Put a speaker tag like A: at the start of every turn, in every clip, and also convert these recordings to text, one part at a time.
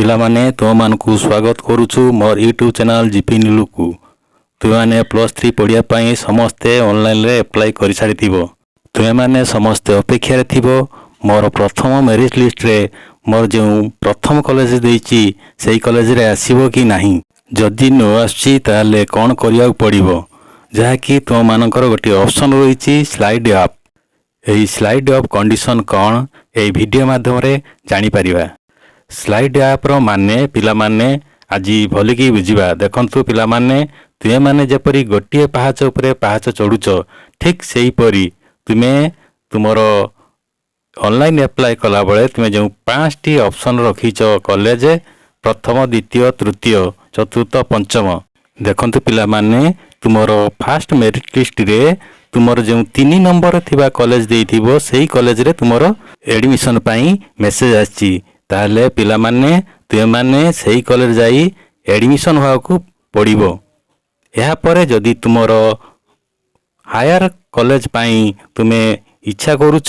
A: ପିଲାମାନେ, ତୁମମାନଙ୍କୁ ସ୍ୱାଗତ କରୁଛୁ ମୋର ୟୁଟ୍ୟୁବ୍ ଚ୍ୟାନେଲ୍ ଜିପି ନିଲୁକୁ। ତୁମେମାନେ +3 ପଢ଼ିବା ପାଇଁ ସମସ୍ତେ ଅନଲାଇନ୍ରେ ଆପ୍ଲାଏ କରିସାରିଥିବ। ତୁମେମାନେ ସମସ୍ତେ ଅପେକ୍ଷାରେ ଥିବ, ମୋର ପ୍ରଥମ ମେରିଟ୍ ଲିଷ୍ଟରେ ମୋର ଯେଉଁ ପ୍ରଥମ କଲେଜ ଦେଇଛି, ସେଇ କଲେଜରେ ଆସିବ କି ନାହିଁ? ଯଦି ନ ଆସୁଛି, ତାହେଲେ କ'ଣ କରିବାକୁ ପଡ଼ିବ? ଯାହାକି ତୁମମାନଙ୍କର ଗୋଟିଏ ଅପସନ୍ ରହିଛି ସ୍ଲାଇଡ୍ ଅପ୍। ଏହି ସ୍ଲାଇଡ୍ ଅପ୍ କଣ୍ଡିସନ୍ କ'ଣ, ଏହି ଭିଡ଼ିଓ ମାଧ୍ୟମରେ ଜାଣିପାରିବା। ସ୍ଲାଇଡ୍ ଅପ୍‌ର ମାନେ ପିଲାମାନେ ଆଜି ଭଲିକି ବୁଝିବା। ଦେଖନ୍ତୁ ପିଲାମାନେ, ତୁମେମାନେ ଯେପରି ଗୋଟିଏ ପାହାଚ ଉପରେ ପାହାଚ ଚଢ଼ୁଛ, ଠିକ୍ ସେହିପରି ତୁମେ ତୁମର ଅନଲାଇନ୍ ଆପ୍ଲାଏ କଲାବେଳେ ତୁମେ ଯେଉଁ ପାଞ୍ଚଟି ଅପସନ୍ ରଖିଛ, କଲେଜ ପ୍ରଥମ, ଦ୍ୱିତୀୟ, ତୃତୀୟ, ଚତୁର୍ଥ, ପଞ୍ଚମ। ଦେଖନ୍ତୁ ପିଲାମାନେ, ତୁମର ଫାଷ୍ଟ ମେରିଟ୍ ଲିଷ୍ଟରେ ତୁମର ଯେଉଁ 3 ନମ୍ବର ଥିବା କଲେଜ ଦେଇଥିବ, ସେଇ କଲେଜରେ ତୁମର ଏଡ଼ମିସନ୍ ପାଇଁ ମେସେଜ ଆସିଛି, ତାହେଲେ ପିଲାମାନେ, ତୁମେମାନେ ସେଇ କଲେଜ ଯାଇ ଏଡ଼ମିସନ୍ ହେବାକୁ ପଡ଼ିବ। ଏହାପରେ ଯଦି ତୁମର ହାୟର କଲେଜ ପାଇଁ ତୁମେ ଇଚ୍ଛା କରୁଛ,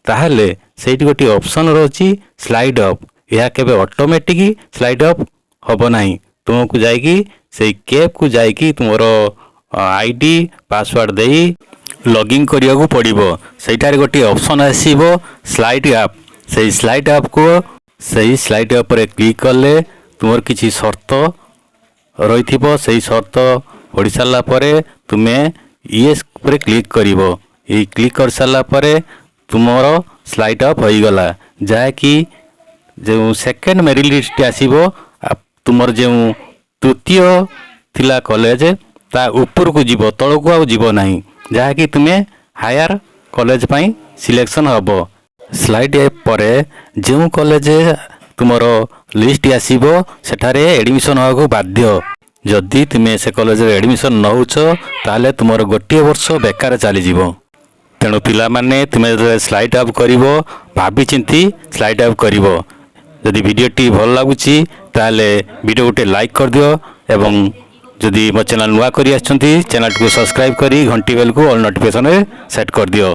A: ତାହେଲେ ସେଇଠି ଗୋଟିଏ ଅପସନ୍ ରହୁଛି ସ୍ଲାଇଡ୍ ଅପ୍। ଏହା କେବେ ଅଟୋମେଟିକ୍ ସ୍ଲାଇଡ୍ ଅପ୍ ହେବ ନାହିଁ। ତୁମକୁ ଯାଇକି ସେଇ କେପ୍କୁ ଯାଇକି ତୁମର ଆଇଡି, ପାସୱାର୍ଡ଼ ଦେଇ ଲଗ୍ଇନ୍ କରିବାକୁ ପଡ଼ିବ। ସେଇଠାରେ ଗୋଟିଏ ଅପସନ୍ ଆସିବ ସ୍ଲାଇଡ୍ ଅପ୍। ସେଇ ସ୍ଲାଇଡ୍ ଅପ୍‌କୁ, ସେଇ ସ୍ଲାଇଡ୍ ଉପରେ କ୍ଲିକ୍ କଲେ ତୁମର କିଛି ସର୍ତ୍ତ ରହିଥିବ। ସେଇ ସର୍ତ୍ତ ପଢ଼ି ସାରିଲା ପରେ ତୁମେ ୟେସ୍ ଉପରେ କ୍ଲିକ୍ କରିବ। ଏଇ କ୍ଲିକ୍ କରିସାରିଲା ପରେ ତୁମର ସ୍ଲାଇଡ୍ ଅପ୍ ହୋଇଗଲା, ଯାହାକି ଯେଉଁ ସେକେଣ୍ଡ ମେରିଟ୍ ଲିଷ୍ଟ ଆସିବ, ତୁମର ଯେଉଁ ତୃତୀୟ ଥିଲା କଲେଜ, ତା ଉପରକୁ ଯିବ, ତଳକୁ ଆଉ ଯିବ ନାହିଁ, ଯାହାକି ତୁମେ ହାୟର କଲେଜ ପାଇଁ ସିଲେକ୍ସନ୍ ହେବ। ସ୍ଲାଇଡ୍ ଅପ୍ ପରେ ଯେଉଁ କଲେଜ ତୁମର ଲିଷ୍ଟ ଆସିବ, ସେଠାରେ ଏଡ଼ମିସନ୍ ହେବାକୁ ବାଧ୍ୟ। ଯଦି ତୁମେ ସେ କଲେଜରେ ଏଡ଼ମିସନ୍ ନ ହେଉଛ, ତାହେଲେ ତୁମର ଗୋଟିଏ ବର୍ଷ ବେକାର ଚାଲିଯିବ। ତେଣୁ ପିଲାମାନେ, ତୁମେ ଯେତେବେଳେ ସ୍ଲାଇଡ୍ ଅପ୍ କରିବ, ଭାବିଚିନ୍ତି ସ୍ଲାଇଡ୍ ଅପ୍ କରିବ। ଯଦି ଭିଡ଼ିଓଟି ଭଲ ଲାଗୁଛି, ତାହେଲେ ଭିଡ଼ିଓ ଗୋଟେ ଲାଇକ୍ କରିଦିଅ ଏବଂ ଯଦି ମୋ ଚ୍ୟାନେଲ୍ ନୂଆ କରି ଆସିଛନ୍ତି, ଚ୍ୟାନେଲଟିକୁ ସବସ୍କ୍ରାଇବ୍ କରି ଘଣ୍ଟି ବେଲ୍କୁ ଅଲ୍ ନୋଟିଫିକେସନ୍ରେ ସେଟ୍ କରିଦିଅ।